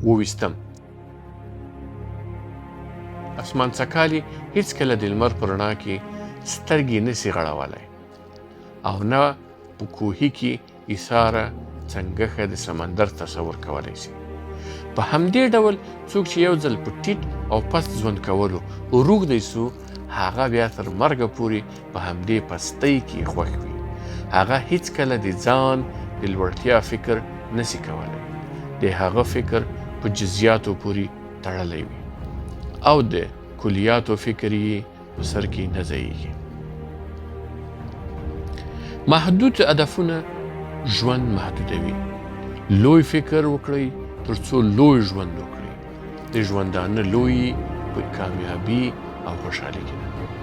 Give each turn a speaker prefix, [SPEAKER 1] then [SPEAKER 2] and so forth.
[SPEAKER 1] وویستم. اسمان څکالي هیڅکله د لمر په رڼا کې سترګې نسی غړولای او نه په کوهي کې ایساره څنګښه د سمندر تصور کولای شي. په همدې ډول څوک چې یو ځل په ټیټ او پست ژوند کولو روږدی سو، هغه بیا تر مرګه پورې په همدې پستۍ کې خوښ وي. هغه هیڅکله د ځان د لوړتیا فکر نسی کولای. د هغه فکر په جزیاتو پورې تړلی وي او د کلیاتو فکر یې په سر کې نه ځایږي. محدود هدفونه ژوند محدودوي. لوی فکر وکړئ ترڅو لوی ژوند وکړئ. د ژوندانه لویي په کامیابي او خوشحالي کې ده.